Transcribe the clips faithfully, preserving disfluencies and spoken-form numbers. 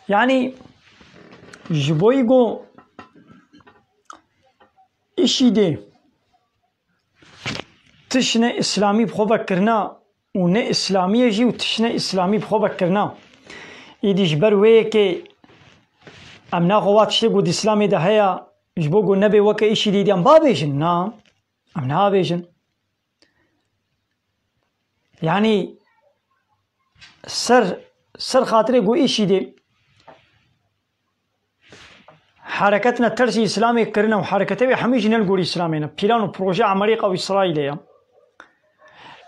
Yani ji bo ku îşîdê tişt ne îslamî bi xwe vekirina û ne îslamî ye jî û tişt ne îslamî bi xwe vekirina. Îdî ji ber wê yekê em naxwe wa tiştê ku di îslamê de heye ji bo ku nebe weke îşîdê dî em babêjin. Na, em nabêjin. Yani ser, ser xatirê ku îşîdê hereketine tersî îslamê kirine û hereketê wê hemî jî ne li gorî îslamê ne. Plan û proje Amerîka û Îsraîlê ye.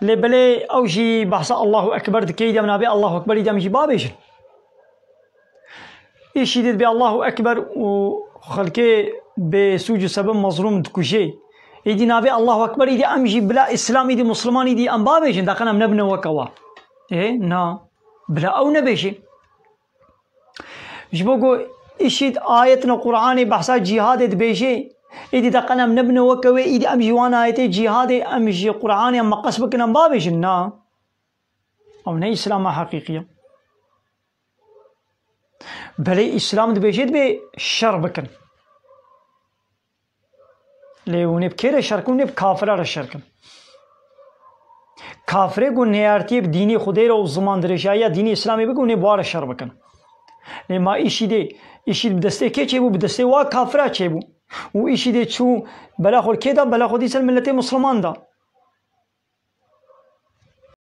Lê belê ew jî behsa Allahu Ekber dike, îdî em nabê Allahu Ekber, îdî em jî babêjin. Îşîdê dibê Allahu Ekber û xelkê bê sûc û sebeb mezlûm dikujê. Îdî nabê Allahu Ekber, îdî em jî bila Îslam, îdî Musliman, îdî em babêjin, daqen em nebine weke wa. Ê, na. Bila ew nebêjê. Ji bo ku îşîd ayetine Qur'anê behsa cîhadê dibêjê, îdî daqen em nebine weke wê, îdî em jî wan ayetê cîhadê, em ji Qur'anê em meqes bikin, em babêjin, na. Ew ne Îslama heqîqî ye. Belê Îslam dibêje dibê şer bikin. Lê hûn ê bi kê re şer kin? Hûn ê bi kafira re şer kin. Kafirê ku neyartiyê bi dînê Xwedê re û ziman dirêjayiya dînê Îslamê bike, hûn ê bi wa re şer bikin. Lê ma îşîdê, îşîd bi destê kê çêbû? Bi destê wa kafira çêbû. Û îşîdê çû bela xwe li kê da? Bela xwe dîsa li miletê Misliman da.